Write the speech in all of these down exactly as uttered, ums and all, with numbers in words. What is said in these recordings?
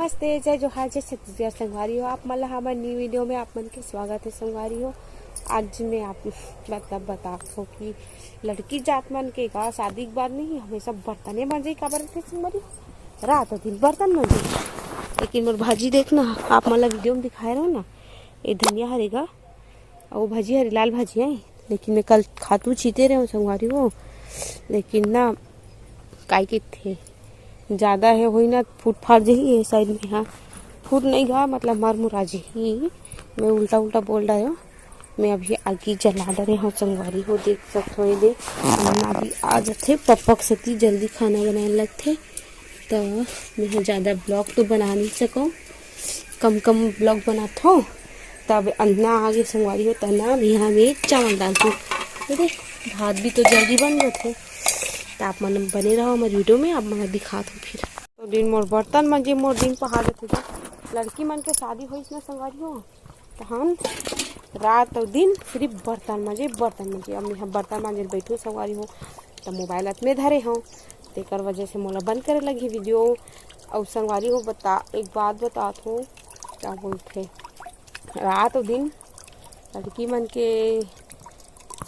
नमस्ते, जय जोहार, जय छत्तीसगढ़ संगवारी हो। आप मन ला हमर न्यू वीडियो में आप मन के स्वागत है संगवारी हो। आज मैं आप मतलब बता हो कि लड़की जात मन के का शादी के बाद नहीं हमेशा बर्तने मांजे काबर रहिथे संगवारी हो, रात दिन बर्तन मांजे। लेकिन मोर भाजी देख ना, आप मन ला वीडियो में दिखाए रहो ना, ये धनिया हरे गा, अउ भाजी हरे लाल भाजी है, लेकिन मैं कल खातू छीते रहे हूँ संगवारी हो, लेकिन ना काय किथे ज्यादा है होई ना फूट फाट जही ये साइड में। हाँ, फूट नहीं गा, मतलब मार मुरा जही। मैं उल्टा उल्टा बोल रहा हूँ। मैं अभी आगी जला डरे हूँ संगवारी हो, देख सकत हो ये दे। अम्मा अभी आ जाथे पप्पा के सेती जल्दी खाना बनाए लगथे, तो मैं ह ज्यादा ब्लॉग तो बना नहीं सकूँ, कम कम ब्लॉग बनात हूँ। तब अंधना आगे संगवारी हो तना मैं ह में चावल डालती हूँ। ये दे, भात भी तो जल्दी बन जाथे। तो आप मन बने रहो हमारे वीडियो में, आप मन दिखात हूँ फिर। तो दिन मोर बर्तन मंजे, मोर दिन पहा जाथे। तो लड़की मन के शादी होइस ना संगवारी हो, तो हम रात अउ दिन सिर्फ बर्तन मंजे, बर्तन मंजे। अब मैं बर्तन मांजे बैठू संगवारी हो, तो मोबाइल हाथ में धरे हूँ, तेकर वजह से मोला बंद करे लगी वीडियो। अउ संगवारी हो बता, एक बात बतात हूँ, क्या बोलथे, रात अउ दिन लड़की मन के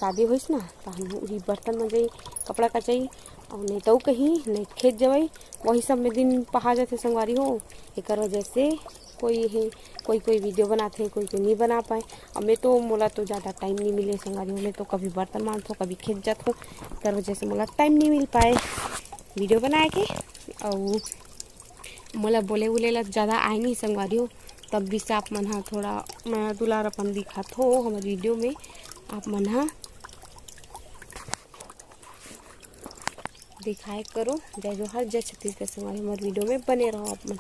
शादी होइस ना, तो हम उही बर्तन मंजई, कपड़ा कचई, अउ नहीं तो कहीं नहीं खेत जवई, वही सब में दिन पहा जाथे संगवारी हो। एकर वजह से कोई है, कोई कोई वीडियो बनाथे, कोई कोई नहीं बना पाए। अब मैं तो, मोला तो ज्यादा टाइम नहीं मिले संगवारी हो, मैं तो कभी बर्तन मांजथों, कभी खेत जाथों, एकर वजह से मोला टाइम नहीं मिल पाए वीडियो बनाए के। अउ मोला बोले उले ला ज्यादा आए नहीं संगवारी हो, तब भी से आप मन हा थोड़ा मया दुलार अपन दिखात हो हमर वीडियो में, आप मन हा दिखाए करो। जय जोहार, जय छत्तीसगढ़ संगवारी, हमर वीडियो में बने रहो आप मन।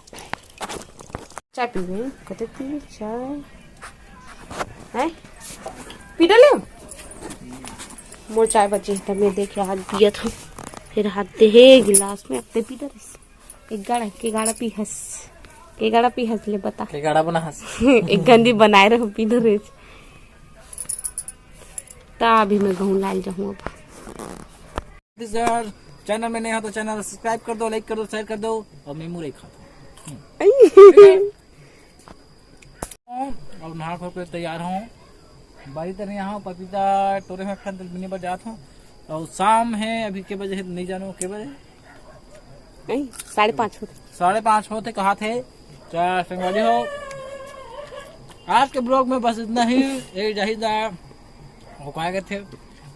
चाय पीबे, कते पीबे चाय? हैं? पी डले? मोर चाय बचे, तब मैं देखे हाथ दिया था, फिर हाथ दे हे गिलास में, अब ते पी डरिस। एक गाड़ा, के गाड़ा पी हस, के गाड़ा पी हस, ले बता। के गाड़ा बना हस। एक गंदी बनाए रहो, पी डरिस। ता अभी मैं गहूं लाल जाहूं अब। छत्तीसगढ़ चैनल में नए हो तो चैनल सब्सक्राइब कर दो, लाइक कर दो, शेयर कर दो। और मैं मुरई खाता हूँ। ठीक है? और नहा खो के तैयार हूँ, बारी तरह यहाँ हूँ, पपीता टोरे में खन बिने बर जात हूँ। और शाम है, अभी के बजे है, नहीं जानू के बजे। नहीं, साढ़े पाँच होत। साढ़े पाँच होत हे, कहा थे। तो संगवारी हो, आज के ब्लॉग में बस इतना ही। ये जाहिदा हो पाएगा थे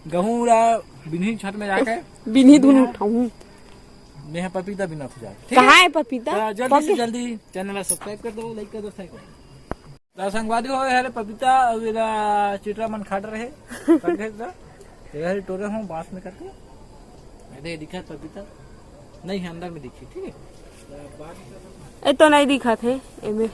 गहूं ला बिन्ही छत में जाके बिन्ही धुन उठाऊं। मैं पपीता बिना थे जाके, ठीक है? कहाँ है पपीता? तो जल्दी से जल्दी चैनल ला सब्सक्राइब कर दो, लाइक कर दो, शेयर कर दो। तो संगवारी हो, ये हरे पपीता अउ एला चिटरा मन खाट रहे, कट गए ता। ये हरे टोरे हो बांस में करके। ये दे दिखा पपीता। नहीं है, अंदर में दिखी, ठीक है? ए तो नहीं दिखा थे, एमे।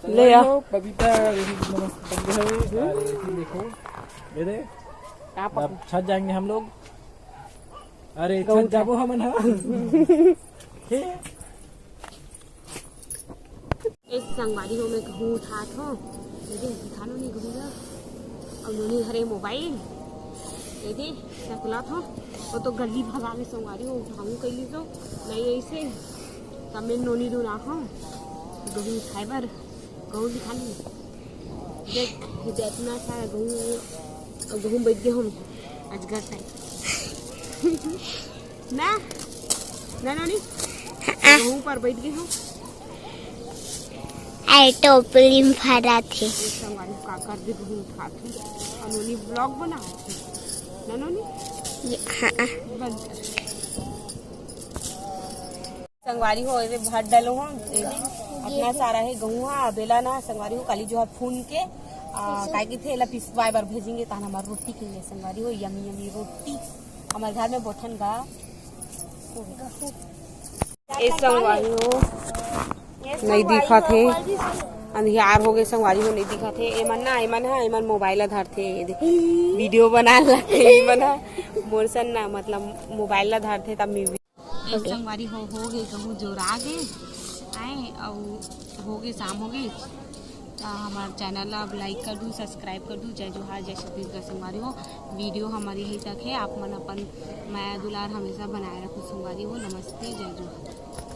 ले आ। संगवारी हो, पपीता ये भी मस्त बन गया है। और ये भी देखो, ये दे। का पपीता? अब छत जाएंगे हम लोग। अरे, गऊ छत जाबो हमन, हाँ। ए संगवारी हो, मैं गहूं उठात हो, लेकिन दिखानो नहीं गहूं ला। अउ नोनी हरे मोबाइल, ये दे, सकलात हो। वो तो गली भगा में संगवारी हो, उठाऊं कह लीजो, नहीं ऐसे। तब मैं नोनी डुला हो, गहूं उठाए बर, गहूं दिखा ली। देख, ये दे इतना सारा गहूं है, और गहूं बैठ गए हम, अजगर टाइप। ना, ना नोनी, गहूं पर बैठ गए हम। अरे टोपली में भरा थे। ये संगवारी का कर दे, गहूं उठा थे। अनोनी ब्लॉग बना थे। ना नोनी? ये, हाँ। बंद कर। संगवारी हो, एदे भर डलो हो, एदे इतना सारा है गहूं हा, अबेला ना संगवारी हो, काली जो है फून के, आ, काय की थे, एला पिसवाए बर भेजेंगे, तान हमार रोटी के लिए संगवारी हो, यमी यमी रोटी, हमारे घर में बोथन गा। ए संगवारी हो, नहीं दिखा थे, अंधियार हो गए संगवारी हो, नहीं दिखा थे। एमन ना, एमन हा, एमन मोबाइल ला धरथे, ये देख, वीडियो बना लगथे एमन हा। मोर सन ना, मतलब मोबाइल ला धरथे तब मैं ए संगवारी हो, हो गे गहूं जोरा गे, आए, अउ हो गे, शाम हो गे, हमारे चैनल ला आप लाइक कर दू, सब्सक्राइब कर दू। जय जोहार, जय छत्तीसगढ़ संगवारी हो। वीडियो हमारी यही तक है। आप मन अपन मया दुलार हमेशा बनाए रखो संगवारी हो। नमस्ते, जय जोहार।